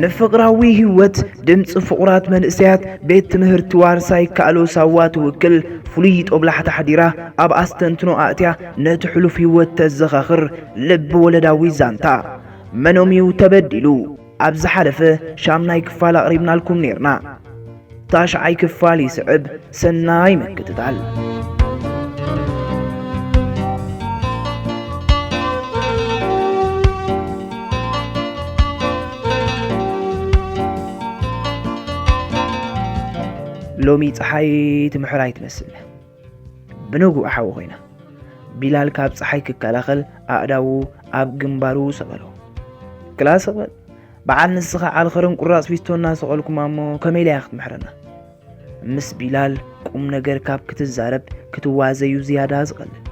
ንፍቕራዊ ህይወት ድምፂ ፍቑራት መንእሰያት ቤት ትምህርቲ ዋርሳይ ካእሎ ሳዋ ትውክል ፍሉይ ጦብላሕታ ሓዲራ ኣብ ኣስተንትኖ ኣእትያ ነቲ ሕሉፍ ህይወት ተዘኻኽር ልቢ ወለዳዊ ዛንታ። መኖም እዩ ተበዲሉ? ኣብ ዝሓለፈ ሻምናይ ክፋል ኣቕሪብናልኩም ኔርና። ታሽዓይ ክፋል ይስዕብ። ሰናይ ምክትታል። ሎሚ ጸሓይ ትምሕር ኣይትመስል። ብንግኡ ሓዊ ኮይና። ቢላል ካብ ጸሓይ ክከላኸል ኣእዳዉ ኣብ ግንባሩ ሰቐሎ። ክላ ስቕ በል። በዓል ንስኻ ዓልኸርን ቁራጽ ፊስቶና ሰቐልኩማ እሞ ከመይ ኢላ እያ ክትምሕረና? ምስ ቢላል ቁም ነገር ካብ ክትዛረብ ክትዋዘዩ ዝያዳ ዝቐልል።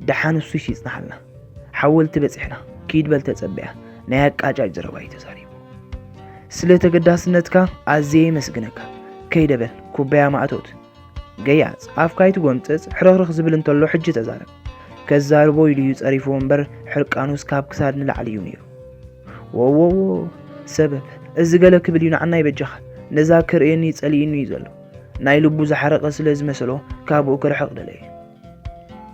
ደሓን እሱስ ይጽንሓልና። ሓወልቲ በጺሕና። ኪድ በል ተጸበያ። ናይ ኣቃጫጭ ዘረባ እዩ ተዛሪቡ። ስለ ተገዳስነትካ ኣዝየ የመስግነካ። ከይደ በል ኩባያ ማእቶት። ገያጽ ኣፍካ ኣይትጎምጽጽ፣ ሕርኽርኽ ዝብል እንተሎ ሕጂ ተዛረብ። ከዛርቦ ኢሉ እዩ ጸሪፍዎ እምበር ሕርቃኑስ ካብ ክሳድ ንላዕሊ እዩ ነይሩ። ወወዎ ሰበብ እዚ ገለ ክብል እዩ ንዓና ይበጃኻ። ነዛ ክርእየኒ ጸሊእኒ እዩ ዘሎ። ናይ ልቡ ዝሓረቐ ስለ ዝመሰሎ ካብኡ ክርሕቕ ደለየ።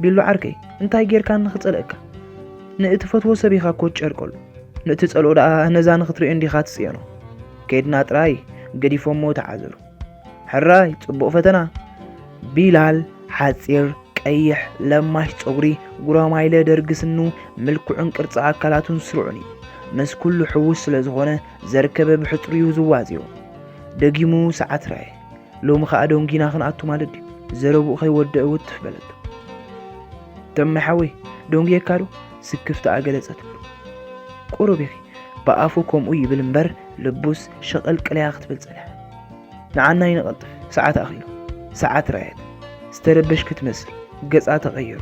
ቢሉ ዓርከይ እንታይ ጌርካኒ ክጸልእካ? ንእትፈትዎ ሰብ ኢኻ እኮ ትጨርቀሉ። ንእትጸልኦ ደኣ ነዛ ንኽትርእዮ እንዲኻ ትጽየኖ። ከይድና ጥራይ ገዲፎሞ ተዓዘሩ። ሕራይ ጽቡቕ ፈተና። ቢላል ሓጺር ቀይሕ ለማሽ ጸጉሪ ጉራማይለ ደርጊ ስኑ ምልክዑን ቅርጺ ኣካላቱን ስሩዕን እዩ። ምስ ኩሉ ሕዉስ ስለ ዝኾነ ዘርከበ ብሕጽሩ እዩ ዝዋዝዮ። ደጊሙ ሰዓት ራየ። ሎሚ ኸኣ ደንጊና ክንኣቱ ማለት ድዩ? ዘረብኡ ከይወደአ ውትፍ በለቶ። ተመ ሓወይ ደንጉየካ ዶ? ስክፍታኣ ገለጸትሉ። ቁሩብ ኢኺ ብኣፉ ከምኡ ይብል እምበር ልቡስ ሸቐልቅለያ ክትብል ጸኒሓ። ንዓና ይንቐልጥፍ ሰዓት ኣኺሉ። ሰዓት ረኣየት። ዝተረበሽኪ ትመስል። ገጻ ተቐይሩ።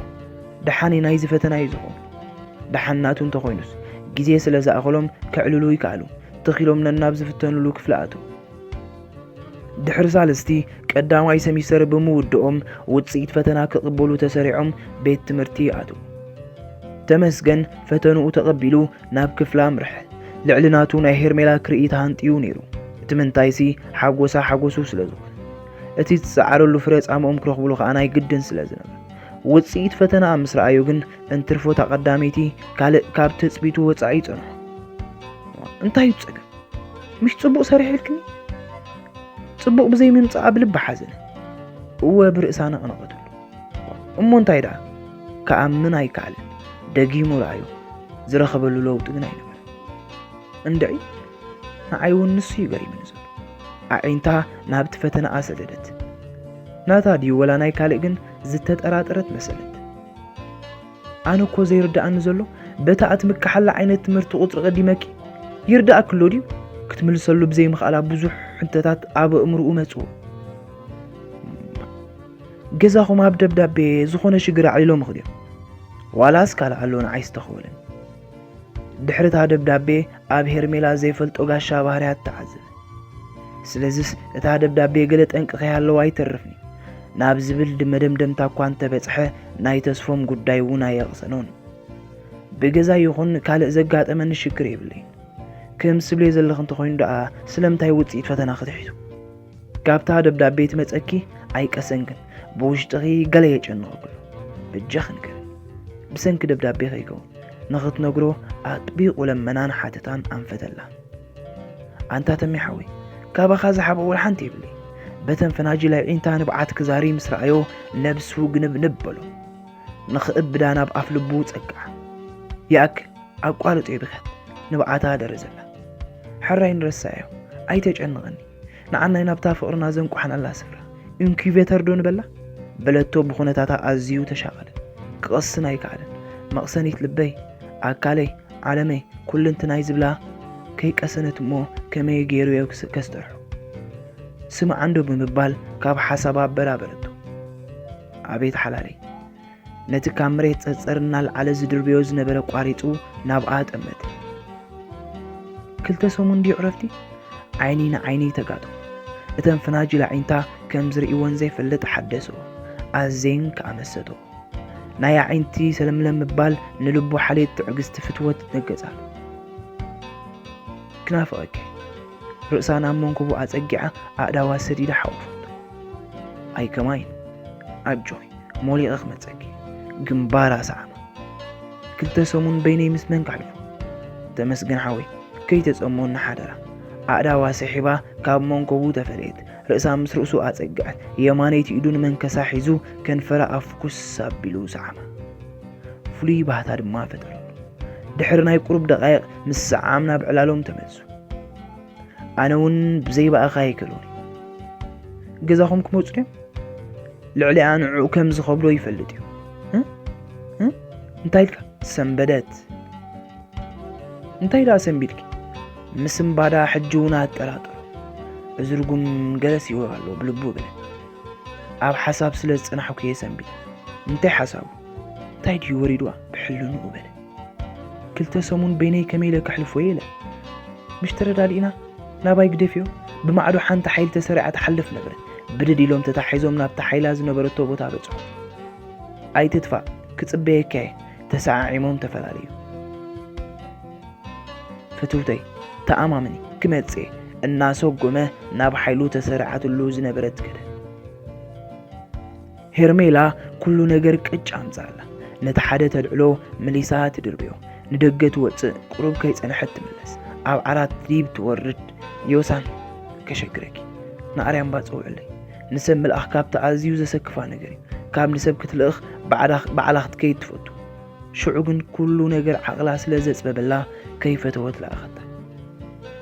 ደሓን ናይዚ ፈተና እዩ ዝኾኑ። ደሓን ናቱ እንተኾይኑስ ግዜ ስለ ዝኣኸሎም ከዕልሉ ይከኣሉ። ተኺሎም ነናብ ዝፍተኑሉ ክፍሊ ኣትዉ። ድሕሪ ሳልስቲ ቀዳማይ ሰሚስተር ብምውድኦም ውጽኢት ፈተና ክቕበሉ ተሰሪዖም ቤት ትምህርቲ ይኣትዉ። ተመስገን ፈተንኡ ተቐቢሉ ናብ ክፍሊ ኣምርሐ። ልዕሊ ናቱ ናይ ሄርሜላ ክርኢ ተሃንጥዩ ነይሩ። እቲ ምንታይሲ ሓጎሳ ሓጎሱ ስለ ዝኾነ። እቲ ዝጸዓረሉ ፍረ ጻምኦም ክረኽብሉ ከኣ ናይ ግድን ስለ ዝነበረ። ውጽኢት ፈተና ምስ ረኣዩ ግን እንትርፎ እታ ቀዳመይቲ ካልእ ካብ ትጽቢቱ ወጻኢ ጸንሑ። እንታይ እዩ ጸገም? ምሽ ጽቡቕ ሰሪሕ ኢልክኒ? ጽቡቕ ብዘይ ምምጻኣ ብልቢ ሓዘነ። እወ ብርእሳ ነቕነቐትሉ። እሞ እንታይ ደኣ? ክኣምን ኣይከኣለን። ደጊሙ ረኣዮ። ዝረኸበሉ ለውጢ ግን ኣይነበረን። እንድዒ ንዓይ እውን ንሱ እዩ ገሪሙኒ ዘሎ። ኣዒንታ ናብቲ ፈተነኣ ሰደደት። ናታ ድዩ ወላ ናይ ካልእ ግን ዝተጠራጠረት መሰለት። ኣነ እኮ ዘይርድኣኒ ዘሎ በታ እትምክሓላ ዓይነት ትምህርቲ ቁጽሪ ቀዲመኪ ይርድኣኪ ኣሎ ድዩ? ክትምልሰሉ ብዘይምኽኣላ ብዙሕ ሕቶታት ኣብ ኣእምርኡ መጽኡ። ገዛኹም ኣብ ደብዳቤ ዝኾነ ሽግር ኣዕሊሎምኺ ድዮም? ዋላስ ካልእ ኣሎ ንዓይ ዝተኸወለኒ? ድሕሪ እታ ደብዳቤ ኣብ ሄርሜላ ዘይፈልጦ ጋሻ ባህርያት ተዓዘበ። ስለዚስ እታ ደብዳቤ ገለ ጠንቂ ከይሃለዋ ኣይተርፍን እዩ ናብ ዝብል መደምደምታ እኳ እንተበጽሐ ናይ ተስፎም ጉዳይ እውን ኣየቕሰኖን። ብገዛ ይኹን ካልእ ዘጋጠመኒ ሽግር የብለይን። ከም ስብሌ ዘለኽ እንተኾይኑ ደኣ ስለምንታይ ውጽኢት ፈተና ክትሕቱ? ካብታ ደብዳቤ ትመጸኪ ኣይቀሰንክን፣ ብውሽጥኺ ገለ የጨንቐክሎ። በጃኺ ንገርኒ። ብሰንኪ ደብዳቤ ከይከውን ንኽትነግሮ ኣጥቢቑ ለመናን ሓተታን ኣንፈተላ። ኣንታ ተሜ ሓወይ፣ ካባኻ ዝሓብኦ ወላ ሓንቲ የብለይ። በተን ፈናጅል ኣዒንታ ንብዓት ክዛሪ ምስ ረኣዮ ነብሱ ግንብንብ በሎ። ንኽእብዳ ናብ ኣፍ ልቡ ጸግዓ። ይኣክል፣ ኣቋርጽዮ ብኽያት ንብዓታ ደረዘላ። ሕራይ ንረሳዮ፣ ኣይተጨንቐኒ። ንዓናይ ናብታ ፍቕርና ዘንቋሕናላ ስፍራ ኢንኩቤተር ዶ ንበላ? በለቶ ብኹነታታ ኣዝዩ ተሻቐለ። ክቐስን ኣይከኣለን። መቕሰኒት ልበይ፣ ኣካለይ፣ ዓለመይ፣ ኩልንትናይ ዝብላ ከይቀሰነት እሞ ከመይ ገይሩ እየ ክስ-፣ ከስተርሖ? ስምዓንዶ ብምባል ካብ ሓሳባ ኣበራበረቶ። ኣቤት ሓላለይ! ነቲ ካብ መሬት ጸርጸር እናልዓለ ዝድርብዮ ዝነበረ ቋሪጹ ናብኣ ጠመተ። ክልተ ሰሙን ድዩ ዕረፍቲ? ዓይኒ ንዓይኒ ተጋጠሙ። እተን ፈናጅል ኣዒንታ ከም ዝርእይወን ዘይፈልጥ ሓደስኦ። ኣዜን ከኣ መሰጦ። ናይ ኣዒንቲ ሰለምለም ምባል ንልቡ ሓልዮት ትዕግስቲ ፍትወት ነገጻሉ። ክናፍቐኪ። ርእሳ ናብ መንኩቡ ኣጸጊዓ ኣእዳዋ ሰዲዳ ሓቑፈቶ። ኣይከማይን፣ ኣጆኺ፣ ሞሊቐ ክመጸኪ። ግንባራ ሰዓማ። ክልተ ሰሙን በይነይ ምስ መን ከሕልፎ? ተመስገን ሓወይ፣ ከይተጸምወኒ ሓደራ። ኣእዳዋ ስሒባ ካብ መንኮቡ ተፈለየት። ርእሳ ምስ ርእሱ ኣጸግዐት። የማነይቲ ኢዱ ንመንከሳ ሒዙ ከንፈራ ኣፍኩስ ኣቢሉ ሰዓማ። ፍሉይ ባህታ ድማ ፈጠረሉ። ድሕሪ ናይ ቁሩብ ደቓይቕ ምስ ሰዓም ናብ ዕላሎም ተመልሱ። ኣነ እውን ብዘይ ብኣኻ ኣይከሉን። ገዛኹም ክመጹ ድዮም? ልዕሊኣ ንዕኡ ከም ዝኸብዶ ይፈልጥ እዩ። እ? እ? እንታይ ኢልካ? ሰንበደት። እንታይ ደኣ ሰንቢድኪ? ምስንባዳ ሕጂ እውን ኣጠራጠሮ። እዚ ርጉም ገለስ ይወር ኣሎ ብልቡ በለ። ኣብ ሓሳብ ስለ ዝጸናሕኩ እየ ሰንቢደ። እንታይ ሓሳቡ? እንታይ ድዩ ወሪድዋ? ብሕልንኡ በለ። ክልተ ሰሙን በይነይ ከመይ ኢለ ከሕልፎ እየ ኢለ። ምሽ ተረዳዲእና ናባይ ግደፍዮ። ብማዕዶ ሓንቲ ሓይሊ ተሰሪዓ ትሓልፍ ነበረት። ብድድ ኢሎም ተታሒዞም ናብታ ሓይላ ዝነበረቶ ቦታ በጽሑ። ኣይትጥፋእ፣ ክጽበየካ እየ። ተሰዓዒሞም ተፈላለዩ። ፍትውተይ፣ ተኣማመኒ፣ ክመጽእ እየ፣ እናሰጎመ ናብ ሓይሉ ተሰሪዓትሉ ዝነበረት ከደ። ሄርሜላ ኩሉ ነገር ቅጭ ኣምጻላ። ነቲ ሓደ ተልዕሎ መሊሳ ትድርብዮ። ንደገ ትወጽእ፣ ቁሩብ ከይጸንሐት ትምለስ። ኣብ ዓራት ዲብ ትወርድ፣ ዮሳን፣ ከሸግረኪ፣ ንኣርያምባ ጸውዕለይ። ንሰብ ምልኣኽ ካብቲ ኣዝዩ ዘሰክፋ ነገር እዩ። ካብ ንሰብ ክትልእኽ ባዕላ፣ ባዕላ ክትከይድ ትፈቱ። ሽዑ ግን ኩሉ ነገር ዓቕላ ስለ ዘጽበበላ ከይፈተወት ለኣኸታ።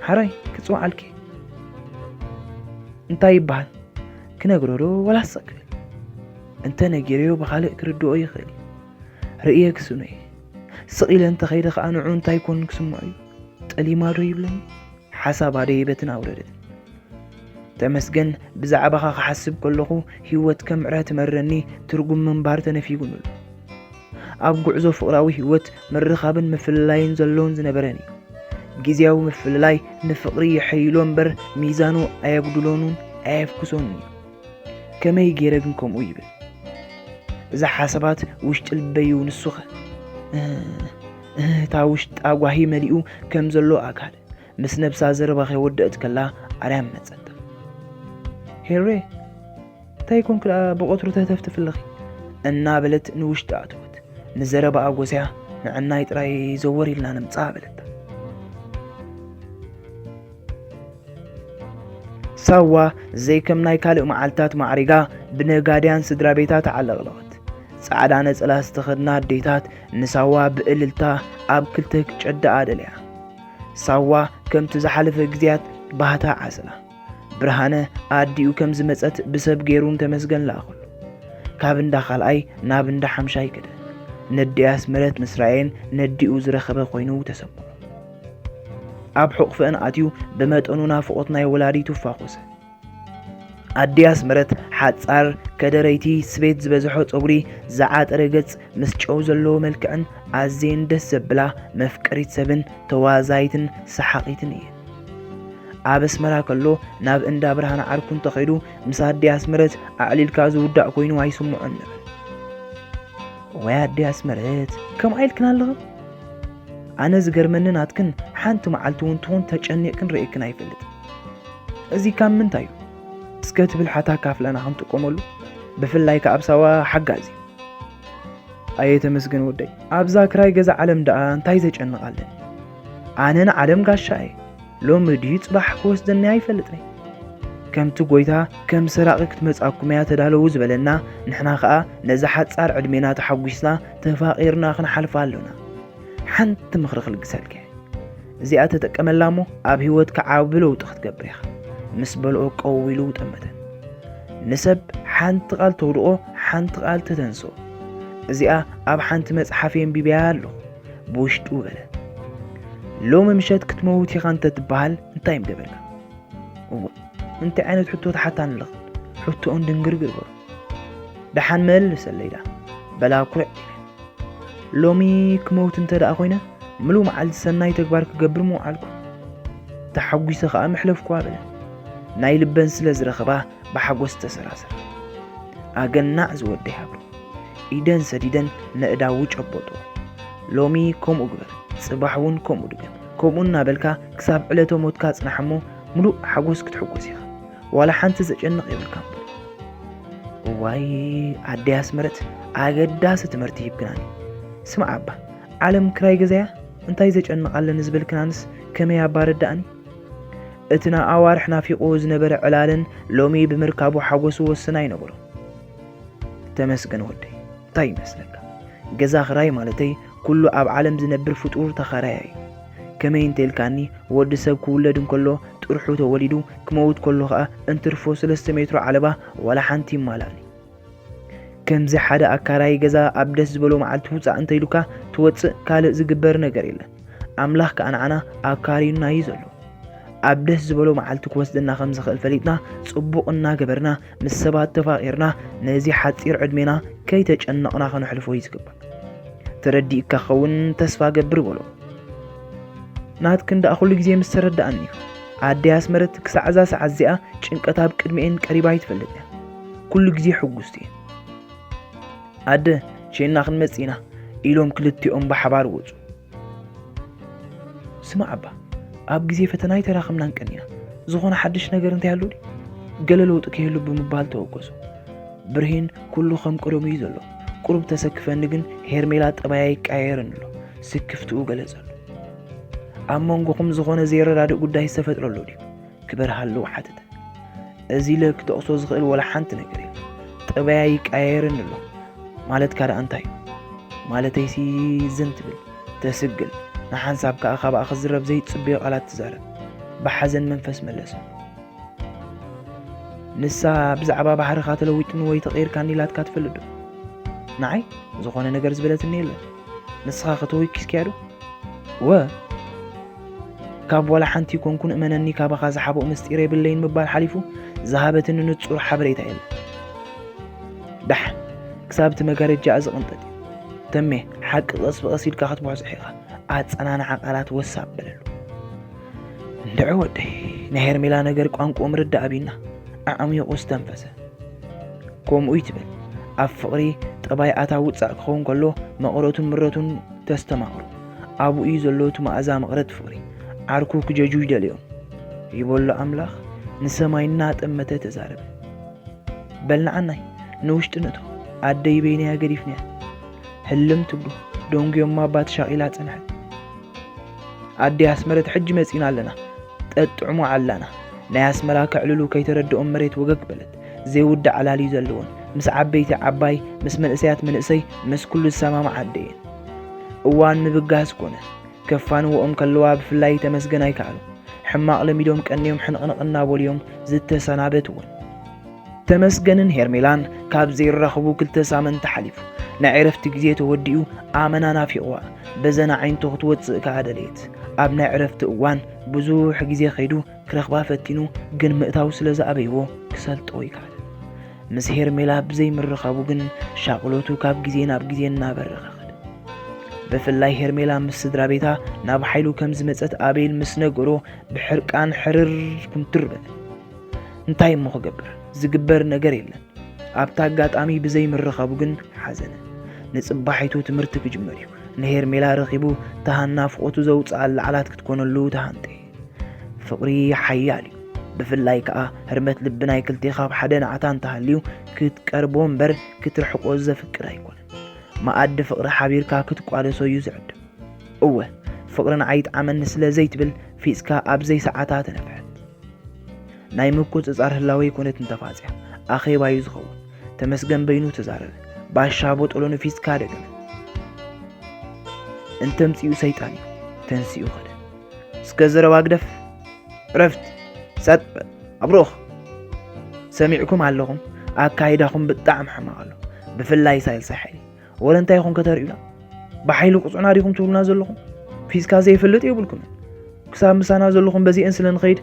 ሓራይ፣ ክጽውዓልኪ። እንታይ ይበሃል? ክነግሮ ዶ ወላ ስቕ ክብል? እንተ ነጊረዮ ብኻልእ ክርድኦ ይኽእል እዩ። ርእየ ክስኖ እየ። ስቕ ኢለ እንተኸይደ ኸኣ ንዑ እንታይ ኮን ክስምዖ እዩ? ጠሊማ ዶ ይብለኒ? ሓሳባ ደይበትን ኣውረደትን። ተመስገን፣ ብዛዕባኻ ክሓስብ ከለኹ ህይወት ከም ዕረ ትመረኒ፣ ትርጉም ምንባር ተነፊጉኒ ኣሎ። ኣብ ጉዕዞ ፍቕራዊ ህይወት ምርኻብን ምፍልላይን ዘሎን ዝነበረን እዩ። ግዝያዊ ምፍልላይ ንፍቕሪ የሐይሎ እምበር ሚዛኑ ኣየጉድሎን ኣየፍኩሶን እዩ። ከመይ ገይረ ግን ከምኡ ይብል? እዛ ሓሳባት ውሽጢ ልበይ እዩ። ንሱኸ? እህ፣ እህ፣ እታ ውሽጣ ጓሂ መሊኡ ከም ዘሎ ኣካል ምስ ነብሳ ዘረባ ከይወደአት ከላ ኣርያም መጸታ። ሄሬ፣ እንታይ ኮንክ ደኣ ብቐትሩ ተህተፍትፍ ኣለኺ? እናበለት ንውሽጢ ኣተወት። ንዘረባኣ ጎስያ፣ ንዕናይ ጥራይ ዘወር ኢልና ንምጻእ በለታ። ሳዋ ዘይከም ናይ ካልእ መዓልታት ማዕሪጋ ብነጋድያን ስድራ ቤታ ተዓለቕለቐት። ጻዕዳ ነጸላ ዝተኸድና ኣዴታት ንሳዋ ብእልልታ ኣብ ክልተ ክጨድኣ ደልያ። ሳዋ ከምቲ ዝሓለፈ ግዜያት ባህታ ዓሰላ። ብርሃነ ኣዲኡ ከም ዝመጸት ብሰብ ገይሩ ንተመስገን ለኣኸሉ። ካብ እንዳ ካልኣይ ናብ እንዳ ሓምሻይ ከደ። ነዲኣ ኣስመረት ምስራየን ነዲኡ ዝረኸበ ኮይኑ ተሰምዖ። ኣብ ሕቑፈአን ኣትዩ ብመጠኑ ናፍቖት ናይ ወላዲቱ ፋኾሰ። ኣዲኣ ኣስመረት ሓጻር፣ ከደረይቲ፣ ስቤት ዝበዝሖ ጸጉሪ፣ ዝዓጠረ ገጽ ምስ ጨው ዘለዎ መልክዕን ኣዝየን ደስ ዘብላ መፍቀሪት ሰብን ተዋዛይትን ሰሓቒትን እየን። ኣብ ኣስመራ ከሎ ናብ እንዳ ብርሃነ ዓርኩ እንተኸይዱ ምስ ኣዲኣ ኣስመረት ኣዕሊልካ ዝውዳእ ኮይኑ ኣይስምዖን ነበር። ወይ ኣዲኣ ኣስመረት፣ ከምኣ ኢልክን ኣለኽን? ኣነ ዝገርመኒ ናትክን ሓንቲ መዓልቲ እውን ትኹን ተጨኒቕክን ርእየክን ኣይፈልጥን። እዚ ካብ ምንታይ እዩ? እስከ ትብል ሓታ ካፍለና ክንጥቀመሉ፣ ብፍላይ ከኣ ኣብ ሳዋ ሓጋዚ። ኣየ ተመስገን ወደይ፣ ኣብዛ ክራይ ገዛ ዓለም ደኣ እንታይ ዘጨንቕ ኣለኒ? ኣነ ንዓለም ጋሻ እየ። ሎሚ ድዩ ጽባሕ ክወስደኒ ኣይፈልጥን። ከምቲ ጎይታ ከም ሰራቒ ክትመጻኩም እያ ተዳለዉ ዝበለና፣ ንሕና ኸኣ ነዛ ሓጻር ዕድሜና ተሓጒስና ተፋቒርና ክንሓልፋ ኣሎና። ሓንቲ ምኽሪ ክልግሰልኪ። እዚኣ ተጠቀመላ እሞ ኣብ ህይወትካ ዓቢ ለውጢ ክትገብር ኢኻ። ምስ በልኦ ቀው ኢሉ ጠመተ። ንሰብ ሓንቲ ቃል ተውድቖ፣ ሓንቲ ቃል ተተንስኦ። እዚኣ ኣብ ሓንቲ መጽሓፍ የንቢበያ ኣለኹ። ብውሽጡ በለ። ሎሚ ምሸት ክትመውት ኢኻ እንተ ትበሃል እንታይ ምገበርካ? እወ፣ እንታይ ዓይነት ሕቶ ትሓታኒ ኣለኽን? ሕቶኡን ድንግርግር በሉ። ደሓን መልሰለይ ደኣ፣ በላ ኩርዕ ኢለ። ሎሚ ክመውት እንተ ደኣ ኮይነ፣ ምሉእ መዓልቲ ሰናይ ተግባር ክገብር ምውዓልኩ። ተሓጒሰ ኸኣ መሕለፍኩዋ በለ። ናይ ልበን ስለ ዝረኸባ ብሓጎስ ተሰራሰራ። ኣገናዕ ዝወደይ ሃብሉ። ኢደን ሰዲደን ነእዳዉ ጨበጦ። ሎሚ ከምኡ ግበር፣ ጽባሕ እውን ከምኡ ድገም፣ ከምኡ እናበልካ ክሳብ ዕለተ ሞትካ ጽናሕ እሞ፣ ምሉእ ሓጎስ ክትሕጎስ ኢኻ። ዋላ ሓንቲ ዘጨንቕ የብልካ። እዋይ፣ ኣደይ ኣስመረት፣ ኣገዳሲ ትምህርቲ ሂብክናኒ። ስማዕ ኣባ፣ ዓለም ክራይ ገዛያ እንታይ ዘጨንቕ ኣለኒ ዝበልክናንስ ከመይ ኣባ ረዳእኒ። እቲ ንኣዋርሕ ናፊቑ ዝነበረ ዕላልን ሎሚ ብምርካቡ ሓጎሱ ወሰን ኣይነበሮን። ተመስገን ወደይ፣ እንታይ ይመስለካ? ገዛ ክራይ ማለተይ ኩሉ ኣብ ዓለም ዝነብር ፍጡር ተኻራያይ እዩ። ከመይ እንተልካኒ፣ ወዲ ሰብ ክውለድ እንከሎ ጥርሑ ተወሊዱ፣ ክመውት ከሎ ኸኣ እንትርፎ ሰለስተ ሜትሮ ዓለባ ዋላ ሓንቲ ይማላእኒ። ከምዚ ሓደ ኣካራይ ገዛ ኣብ ደስ ዝበሎ መዓልቲ ውጻእ እንተኢሉካ ትወጽእ፣ ካልእ ዝግበር ነገር የለን። ኣምላኽ ከኣ ንዓና ኣካርዩና እዩ ዘሎ። ኣብ ደስ ዝበሎ መዓልቲ ክወስደና ከም ዝኽእል ፈሊጥና፣ ጽቡቕ እናገበርና፣ ምስ ሰባት ተፋቒርና፣ ነዚ ሓጺር ዕድሜና ከይተጨነቕና ከነሕልፎ እዩ ዝግባእ። ተረዲእካ ክኸውን ተስፋ ገብር በሎ። ናትክን ደኣ ኩሉ ግዜ ምስ ተረዳኣኒ እዩ። ኣደይ ኣስመረት ክሳዕ እዛ ሰዓት እዚኣ ጭንቀት ኣብ ቅድሚኤን ቀሪባ ኣይትፈልጥ እያ። ኩሉ ግዜ ሕጉስቲ እየን። ኣደ፣ ሸይና ክንመጽእ ኢና፣ ኢሎም ክልቲኦም ብሓባር ወጹ። ስማዕ ኣባ፣ ኣብ ግዜ ፈተና ኣይተራኸብናን ቀኒና። ዝኾነ ሓድሽ ነገር እንታይ ኣሎ ድዩ? ገለ ለውጢ ከይህሉ ብምባል ተወገሶ። ብርሂን ኩሉ ከም ቀደሙ እዩ ዘሎ። ቁሩብ ተሰክፈኒ ግን ሄርሜላ ጠባያ ይቀያየረኒ ኣሎ። ስክፍትኡ ገለጸሉ። ኣብ መንጎኹም ዝኾነ ዘይረዳድእ ጉዳይ ዝተፈጥረ ኣሎ ድዩ? ክበርሃሉ ሓተተ። እዚ ኢለ ክጠቕሶ ዝኽእል ወላ ሓንቲ ነገር የለን። ጠባያ ይቀያየረኒ ኣሎ ማለትካ ደኣ እንታይ እዩ? ማለተይሲ ዝን ትብል፣ ተስግል፣ ንሓንሳብ ከኣ ካባኣ ክዝረብ ዘይትጽበዮ ቃላት ትዛረብ። ብሓዘን መንፈስ መለሰ። ንሳ ብዛዕባ ባህርኻ ተለዊጥኒ ወይ ተቐይርካኒ ኢላትካ ትፈልጥ ዶ? ንዓይ ዝኾነ ነገር ዝበለትኒ የለን። ንስኻ ከ ተወኪስካያ ዶ? እወ። ካብ ዋላ ሓንቲ ይኮንኩን እመነኒ ካባኻ ዝሓብኦ ምስጢር የብለይን ምባል ሓሊፉ ዝሃበትኒ ንጹር ሓበሬታ የለን። ዳሕ፣ ክሳብ እቲ መጋረጃኣ ዝቕንጠጥ እዩ። ተሜ፣ ሓቂ ቀስ ብቐስ ኢልካ ክትብሕጾ ኢኻ። ኣጸናንዓ ቃላት ወስ ኣበለሉ። እንድዒ ወደይ፣ ናይ ሄርሜላ ነገር ቋንቋኡ ምርዳእ ኣቢና፣ ኣዕሚቑ ዝተንፈሰ። ከምኡ ይትበል። ኣብ ፍቕሪ ጠባይ ኣታ ውጻእ ክኸውን ከሎ መቐረቱን ምረቱን ተስተማቕሩ። ኣብኡ እዩ ዘሎ እቲ መኣዛ መቐረት ፍቕሪ። ዓርኩ ክጀጁ ይደልዮም። ይበሎ ኣምላኽ ንሰማይ እናጠመተ ተዛረበ። በል ንዓናይ ንውሽጢ ንእቶ። ኣደይ በይነያ ገዲፍንያ። ህልም ትብሎ ደንጉዮማ ኣባ ተሻቒላ ጸንሐት። ኣደይ ኣስመረት ሕጂ መጺና ኣለና። ጠጥዕሙ ዓላና። ናይ ኣስመራ ከዕልሉ ከይተረድኦም መሬት ወገግ በለት። ዘይውዳእ ዕላል እዩ ዘለወን። ምስ ዓበይቲ ዓባይ፣ ምስ መንእሰያት መንእሰይ፣ ምስ ኩሉ ዝሰማማዓ ኣደየን። እዋን ምብጋስ ኮነ። ከፋንወኦም ከለዋ ብፍላይ ተመስገን ኣይከኣሉ። ሕማቕ ለሚዶም ቀንዮም ሕንቕንቕ እናበሉ እዮም ዝተሰናበትወን። ተመስገንን ሄርሜላን ካብ ዘይራኸቡ ክልተ ሳምንቲ ሓሊፉ። ናይ ዕረፍቲ ግዜ ተወዲኡ ኣመና ናፊቕዋ። በዘን ኣዒንቱ ክትወጽእ ከኣ ደለየት። ኣብ ናይ ዕረፍቲ እዋን ብዙሕ ግዜ ከይዱ ክረኽባ ፈቲኑ፣ ግን ምእታው ስለ ዝኣበይዎ ክሰልጦ ኣይከኣለን። ምስ ሄርሜላ ብዘይ ምርኻቡ ግን ሻቕሎቱ ካብ ግዜ ናብ ግዜ እናበረኸ ኸደ። ብፍላይ ሄርሜላ ምስ ስድራ ቤታ ናብ ሓይሉ ከም ዝመጸት ኣቤል ምስ ነገሮ ብሕርቃን ሕርር ኩምትር በለ። እንታይ እሞ ክገብር? ዝግበር ነገር የለን። ኣብታ ኣጋጣሚ ብዘይ ምርኻቡ ግን ሓዘነ። ንጽባሒቱ ትምህርቲ ክጅምር እዩ። ንሄርሜላ ረኺቡ ተሃ ናፍቖቱ ዘውጽኣላ ቃላት ክትኮነሉ ተሃንጠየ። ፍቕሪ ሓያል እዩ። ብፍላይ ከኣ ህርመት ልቢ ናይ ክልቴኻ ኣብ ሓደ ናዕታ እንተሃልዩ ክትቀርቦ እምበር ክትርሕቆ ዘፍቅድ ኣይኮነን። መኣዲ ፍቕሪ ሓቢርካ ክትቋደሶ እዩ ዝዕድም። እወ፣ ፍቕሪ ንዓይ ይጥዓመኒ ስለ ዘይትብል ፊጽካ ኣብ ዘይሰዓታ ተነፍሐት። ናይ ምቁጽጻር ህላወ ኣይኮነትን ተፋጽያ፣ ኣኼባ እዩ ዝኸውን። ተመስገን በይኑ ተዛረበ። ባሻ ቦጠሎ ንፊጽካ ደገመ። እንተምጺኡ ሰይጣን እዩ። ተንሲኡ ኸደ። እስከ ዘረባ ግደፍ። ዕረፍት። ሰጥ በል። ኣብሮኽ። ሰሚዕኩም ኣለኹም። ኣካይዳኹም ብጣዕሚ ሕማቕ ኣሎ። ብፍላይ ሳልሳይ ሓይሊ። ወረ እንታይ ኢኹም ከተርእዩና? ብሓይሊ ቁጽዑና ዲኹም ትብሉና ዘለኹም? ፊዝካ ዘይፈልጥ የብልኩምን። ክሳብ ምሳና ዘለኹም በዚአን ስለ ንኸይድ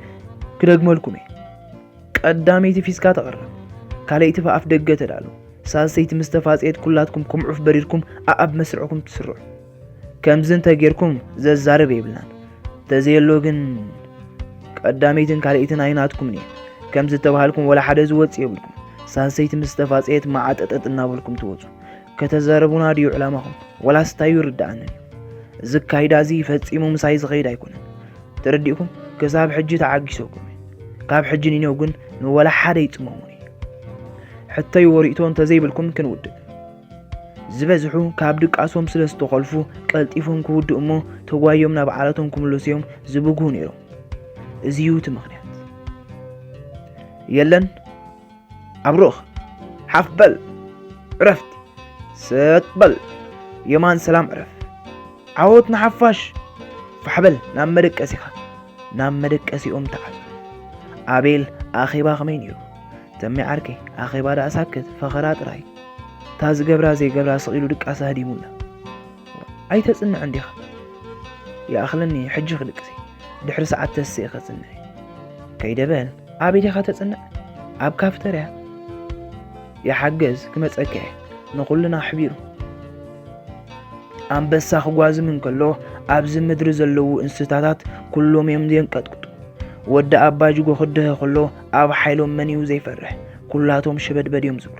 ክደግመልኩም እየ። ቀዳመይቲ ፊዝካ ተቕረብ። ካልኣይቲ ብኣፍ ደገ ተዳሉ። ሳልሰይቲ ምስ ተፋጽየት ኩላትኩም ከም ዑፍ በሪርኩም ኣኣብ መስርዕኩም ትስርዑ። ከምዚ እንተ ጌርኩም ዘዛርብ የብልናን። ተዘየሎ ግን ቀዳመይትን ካልኣይትን ኣይናትኩምን እየን። ከምዚ ተባሃልኩም ወላ ሓደ ዝወጽእ የብልኩም። ሳልሰይቲ ምስ ተፋጽየት መዓጠጠጥ እናበልኩም ትወጹ። ከተዛረቡና ድዩ ዕላማኹም? ወላስ እንታይ ይርድኣንን እዩ። እዚ ኣካይዳ እዚ ፈጺሙ ምሳይ ዝኸይድ ኣይኮነን። ተረዲእኩም? ክሳብ ሕጂ ተዓጊሰኩም እየ። ካብ ሕጂ ንኔው ግን ንወላ ሓደ ይጽመሙኒ። ሕቶይ ወሪእቶ እንተዘይብልኩም ክንውድእ። ዝበዝሑ ካብ ድቃሶም ስለ ዝተኾልፉ ቀልጢፎም ክውድኡ እሞ ተጓዮም ናብ ዓለቶም ክምለሱ እዮም ዝብግሁ ነይሮም። እዚ እዩ እቲ ምኽንያት። የለን፣ ኣብሩኽ፣ ሓፍ በል፣ ዕረፍቲ፣ ሰጥ በል፣ የማን ሰላም ዕረፍ። ዓወት ንሓፋሽ! ፋሕ በል ናብ መደቀሲኻ፣ ናብ መደቀሲኦም ተዓል። ኣቤል፣ ኣኼባ ከመይ ነይሩ? ተሜ ዓርከይ፣ ኣኼባ ደኣ ሳክት፣ ፈኸራ ጥራይ። እታ ዝገብራ ዘይገብራ ስቕ ኢሉ ድቃሳ ህዲሙና። ኣይተጽንዕን ዲኻ? ይኣኽለኒ፣ ሕጂ ክድቅስ እየ። ድሕሪ ሰዓት ተስእ ከጽንዕ እየ። ከይደ በል፣ ኣበይ ዲኻ ተጽንዕ? ኣብ ካፍተርያ። ይሓገዝ ክመጸካ እየ፣ ንኹልና ኣሕቢሩ። ኣንበሳ ክጓዝም እንከሎ፣ ኣብዚ ምድሪ ዘለዉ እንስሳታት ኩሎም እዮም ዘንቀጥቅጡ። ወዲ ኣባ ጅጎ ክድሀ ከሎ፣ ኣብ ሓይሎም መን እዩ ዘይፈርሕ? ኩላቶም ሸበድበድ እዮም ዝብሉ።